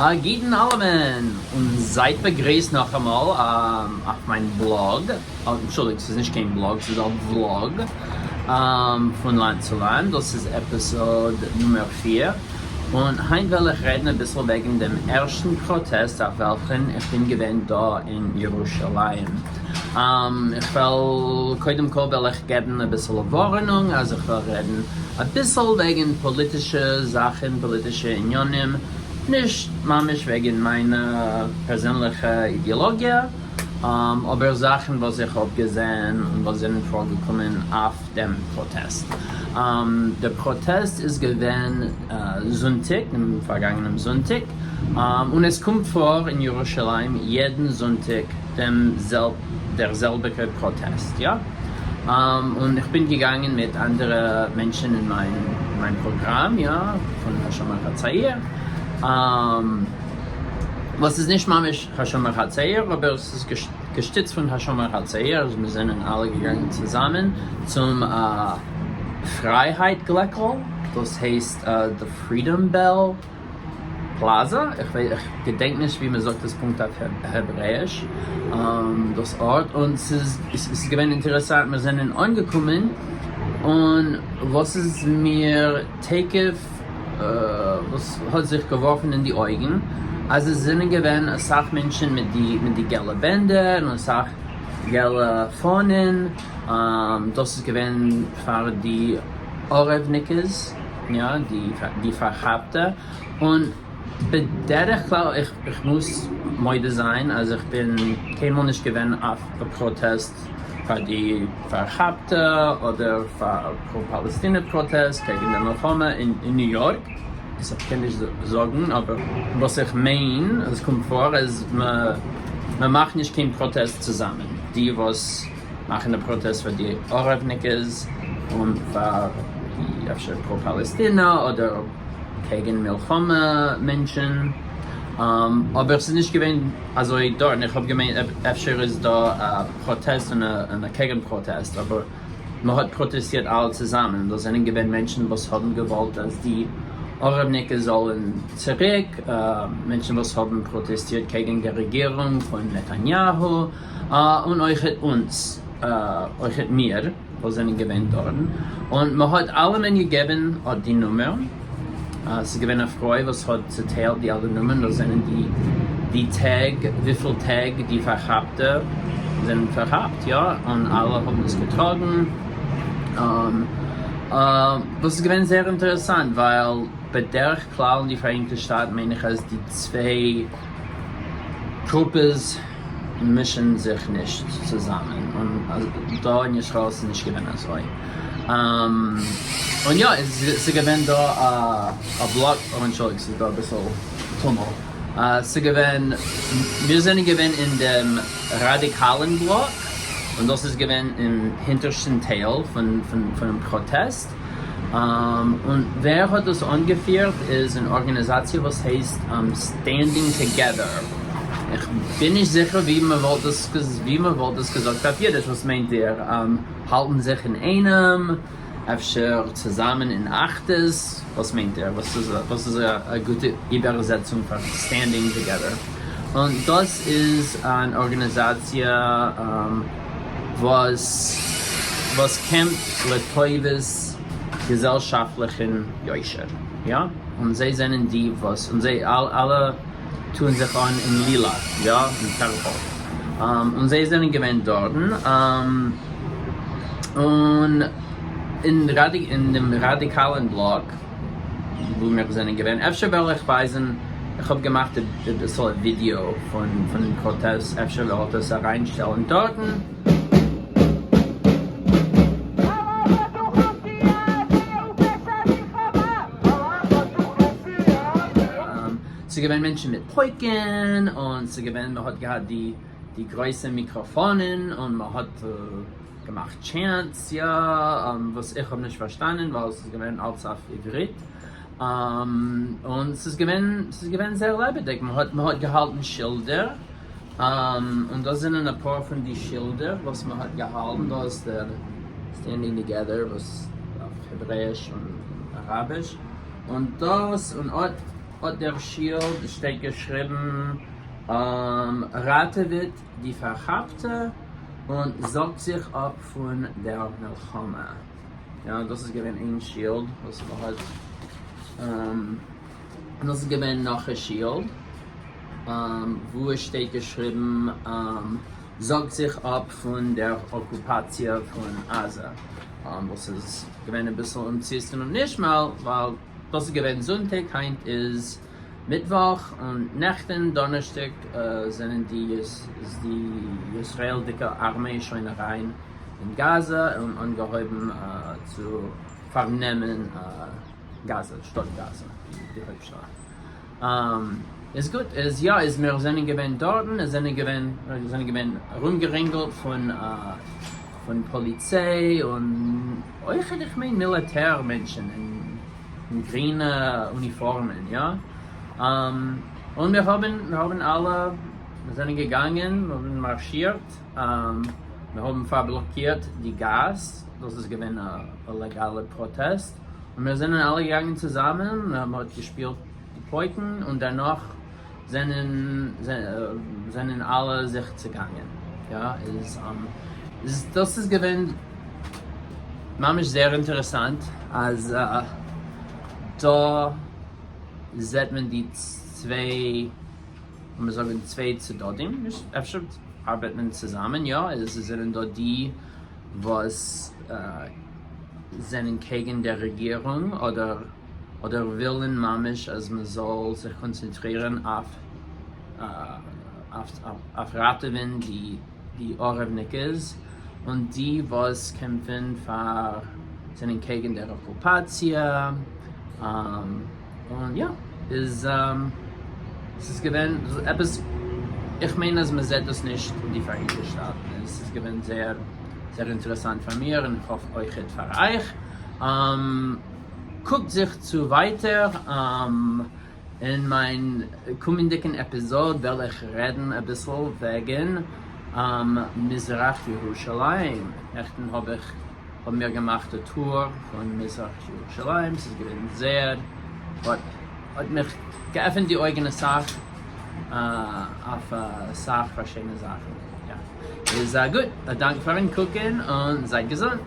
א גוטן אלעמען, און זייט באגריסט נאכאמאל אויף מיין blog, אנטשולדיגט ס'איז נישט קיין blog ס'איז א vlog, פון לאנד צו לאנד, דאס איז episode נומער 4, און היינט וועל איך רעדן אביסל וועגן דעם ערשטן פראטעסט אויף וועלכן איך בין געווען דא אין ירושלים. איך וועל, קודם כל וועל איך געבן אביסל א ווארענונג אז איך וועל רעדן אביסל וועגן פאליטישע זאכן, פאליטישע עניינים, נישט ממש וועגן מיינע פערזענליכע אידעלאגיע, אבער זאכן וואס איך האב געזען און וואס זענען פארגעקומען אויף דעם פראטעסט. דער פראטעסט איז געווען זונטאג, דעם פארגאנגענעם זונטאג, און עס קומט פאר אין ירושלים יעדן זונטאג דעם דער זעלביגער פראטעסט, יא. און איך בין געגאנגען מיט אנדערע מענטשן אין מיין מיין פראגראם, יא, פון השומר הצעיר, וואס איז נישט ממש השומר הצעיר, אבער עס איז געשטיצט פון השומר הצעיר, אז מיר זענען אלע געגאנגען צוזאמען צום פרייהייט גלעקל, דאס הייסט The Freedom Bell Plaza, איך געדענק נישט ווי מען זאגט עס פונקט אויף העברעאיש, דאס ארט, און ס'איז געווען אינטערעסאנט, מיר זענען אנגעקומען און וואס איז מיר תיכף וואס האט זיך געווארפן אין די אויגן, אז עס זענען געווען אסאך מענטשן מיט די מיט די געלע בענדער און אסאך געלע פאנען, דאס איז געווען פאר די עורבניקעס, יא, די פארכאפטע, און בדרך כלל איך מוז מודה זיין אז איך בין קיינמאל נישט געווען אויף א פראטעסט פאר די פארכאפטע אדער פאר פרא פאלעסטינע פראטעסט קעגן די מלחמה אין ניו יארק, וואס איך קען נישט זאגן, אבער וואס איך מיין אז קומט פאר איז מען מאכט נישט קיין פראטעסט צוזאמען, די וואס מאכן די פראטעסט פאר די עורבניקעס און פאר די אפשר פרא פאלעסטינע אדער קעגן מלחמה מענטשן, אבער ס'איז נישט געווען אזוי דארט, איך האב געמיינט אפשר איז דא א פראטעסט און א קעגן פראטעסט, אבער מען האט פראטעסטירט אלע צוזאמען, דאס זענען געווען מענטשן וואס האבן געוואלט אז די עורבניקעס זאלן צוריק, מענטשן וואס האבן פראטעסטירט קעגן די רעגירונג פון נתניהו, און אויכעט אונז, אויכעט מיר וואס זענען געווען דארטן, און מען האט אלעמען געגעבן אט די נומערן, ס'איז געווען א פרוי וואס האט צוטיילט די אלע נומערן, דאס זענען די די טעג, וויפיל טעג די פארכאפטע זענען פארכאפט, יא, און אלע האבן עס געטראגן, וואס איז געווען זייער אינטערעסאנט, ווייל בדרך כלל אין די פאראייניגטע שטאטן מיין איך אז די צוויי גרופעס מישן זיך נישט צוזאמען, און דא אין ישראל איז נישט געווען אזוי, און יא ס'איז געווען דא א בלאק, אוי אנטשולדיגט ס'איז דא אביסל טומל, ס'איז געווען, מיר זענען געווען אין דעם ראדיקאלן בלאק, און דאס איז געווען אין הינטערשטן טייל פונעם פראטעסט. און ווער האט דאס אנגעפירט איז אן ארגאניזאציע וואס הייסט Standing Together, איך בין נישט זיכער ווי מען וואלט דאס ווי מען וואלט דאס געזאגט אויף אידיש, וואס מיינט איר? האלטן זיך אינאיינעם? אפשר צוזאמען אין אחדות? וואס מיינט איר? וואס איז וואס איז א גוטע איבערזעצונג פאר Standing Together? און דאס איז אן ארגאניזאציע וואס וואס קעמפט לטובת געזעלשאפטליכן יושר, יא, און זיי זענען די וואס, און זיי אלע טוען זיך אן אין לילאק, יא, אין purple, און זיי זענען געווען דארטן, און אין דעם ראדיקאלן בלאק וואו מיר זענען געווען, אפשר וועל איך ווייזן, איך האב געמאכט אביסל א ווידיאו פונעם פראטעסט, אפשר וועל איך דאס אריינשטעלן דארטן. ס'איז געווען מענטשן מיט פויקן, און ס'איז געווען מ'האט געהאט די גרויסע מיקראפאנען, און מ'האט געמאכט chants, יא, וואס איך האב נישט פארשטאנען ווייל ס'איז געווען אלץ אויף עברית, און ס'איז געווען, ס'איז געווען זייער לעבעדיג, מ'האט מ'האט געהאלטן שילדער, און דאס זענען אפאר פון די שילדער וואס מ'האט געהאלטן, דא איז דער Standing Together וואס אויף העברעיש און אראביש, און דאס און אט. אט דער שילד שטייט געשריבן ראטעוועט די פארכאפטע און זאגט זיך אפ פון דער מלחמה. יא, דאס איז געווען איין שילד וואס מ'האט, און דאס איז געווען נאך א שילד וואו עס שטייט געשריבן זאגט זיך אפ פון דער אקופאציע פון עזה, וואס איז געווען אביסל אומזיסט און אומנשמע, ווייל דאס איז געווען זונטאג, היינט איז מיטוואך, און נעכטן דאנערשטאג זענען די איז די ישראל'דיגע ארמיי שוין אריין אין גאזא און אנגעהויבן צו פארנעמען גאזא, שטאט גאזא, די הויפטשטאט. איז גוט, איז יא, איז מיר זענען געווען דארטן, עס זענען געווען, זענען געווען ארומגערינגלט פון פון פאליציי און אויכעט איך מיין מיליטער מענטשן אין גרינע אוניפארמען יא, און מיר האבן מיר האבן אלע מיר זענען געגאנגען מיר האבן מארשירט מיר האבן פארבלאקירט די גאס, דאס איז געווען א לעגאלע פראטעסט, און מיר זענען אלע געגאנגען צוזאמען, מען האט געשפילט די פויקן און דערנאך זענען זענען אלע זיך צעגאנגען, יא, איז איז דאס איז געווען ממש זייער אינטערעסאנט אז דא זעט מען די צוויי, לאמיר זאגן צוויי צדדים, נישט אפשר ארבעט מען צוזאמען, יא, עס זענען דא די וואס זענען קעגן דער רעגירונג אדער אדער ווילן ממש אז מען זאל זיך קאנצענטרירן אויף אויף ראטעווען די די עורב'ניקעס, און די וואס קעמפן פאר זענען קעגן דער אקופאציע, און יא, איז ס'איז געווען עפעס, איך מיין אז מען זעט דאס נישט אין די פאראייניגטע שטאטן, עס איז געווען זייער זייער אינטערעסאנט פאר מיר און איך האף אויכעט פאר אייך. קוקט זיך צו ווייטער, אין מיין קומענדיגן עפיזאד וועל איך רעדן אביסל וועגן מזרח ירושלים, נעכטן האב איך האבן מיר געמאכט א tour פון מזרח ירושלים, ס'איז געווען זייער האט האט מיך געעפנט די אויגן אסאך אויף אסאך פארשידענע זאכן, יא איז גוט, א דאנק פארן קוקן און זייט געזונט.